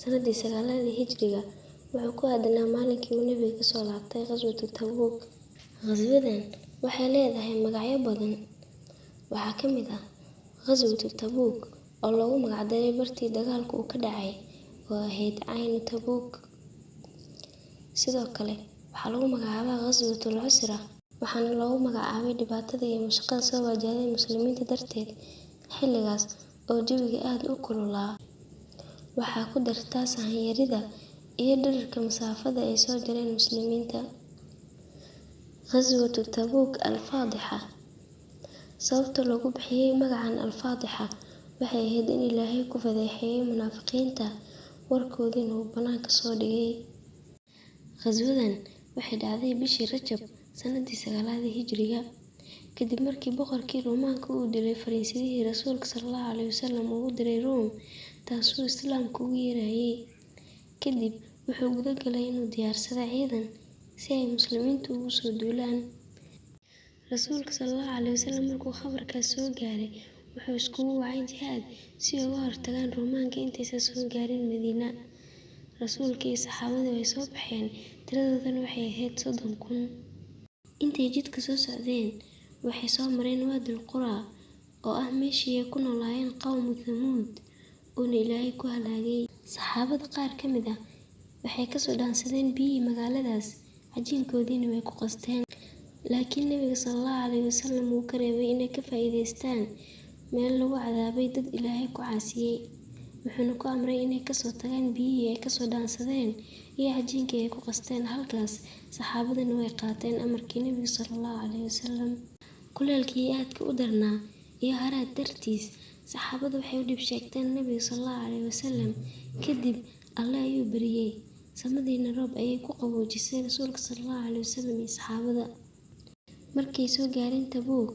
sanadii 9aad ee Hijriga, wuxuu ku aadanaa maalinkii uu Nabiga kasoo laabtay Ghazwatu Tabuuk. Ghazwadan waxay leedahay magacyo badan. Waxaa ka mid ah Ghazwatu Tabuuk oo loogu magac daray bartii dagaalku uu ka dhacay oo ahayd Caynu Tabuuk. Sidoo kale waxaa lagu magacaabaa Ghazwatul Cusra, waxaana loogu magacaabay dhibaatada iyo mashaqada soo wajahday muslimiinta darteed xilligaas oo jawiga aad u kululaa. Waxaa ku dartaa sahan yarida iyo dhererka masaafada ay soo jareen muslimiinta. Ghazwatu Tabuuk Al-Faadixa. Sababta loogu bixiyay magacan Al-Faadixa waxay ahayd in Ilaahay ku fadeexeeyay munaafiqiinta, warkoodiina uu bannaanka soo dhigay. Ghazwadan waxay dhacday bishii Rajab sanadii 9aad ee Hijriga, kadib markii boqorkii Roomaanka uu dilay fariinsidihii Rasuulka sallallahu alayhi wasallam uu u diray Room, taasoo Islaamka ugu yeerayay. Kadib wuxuu guda galay inuu diyaarsado ciidan si ay muslimiintu ugu soo duulaan. Rasuulka sallallahu alayhi wasallam markuu khabarkaas soo gaaray, wuxuu iskugu wacay jihaad si ay uga hortagaan Roomaanka intaysan soo gaarin Madiina. Rasuulka iyo saxaabadii way soo baxeen, tiradoodana waxay ahayd 30,000. Intay jidka soo socdeen, waxay soo mareen Waadil Qura oo ah meeshii ay ku noolaayeen qowmu Thamuud, uuna Ilaahay ku halaagay. Saxaabada qaar ka mid ah waxay kasoo dhaansadeen biyihii magaaladaas, cajiinkoodiina way ku qasteen. Laakiin Nabiga sallallahu alayhi wasallam wuu ka reebay inay ka faa'iidaystaan meel lagu cadaabay dad Ilaahay ku caasiyay. Wuxuuna ku amray inay kasoo tagaan biyihii ay kasoo dhaansadeen iyo cajiinkii ay ku qasteen halkaas. Saxaabaduna way qaateen amarkii Nabiga sallallahu alayhi wasallam. Kuleelkii aadka u darnaa iyo haraad dartiis, saxaabadu waxay u dhib sheegteen Nabiga sallallahu alayhi wasallam. Kadib Alle ayuu bariyay, samadiina roob ayay ku qaboojisay Rasuulka sallallahu alayhi wasallam iyo saxaabada. Markay soo gaareen Tabuuk,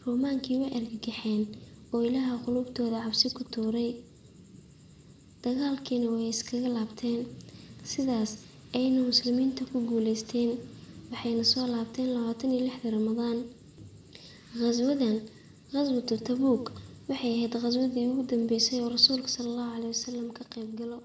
Roomaankii way argagaxeen oo Ilaaha qulubtooda cabsi ku tuuray. Dagaalkiina way iskaga laabteen. Sidaas ayayna muslimiintu ku guuleysteen, waxayna soo laabteen 26 Ramadaan. Ghazwadan, Ghazwatu Tabuuk, waxay ahayd ghazwadii ugu dambeysay oo Rasuulka sallallahu alayhi wasallam ka qayb galo.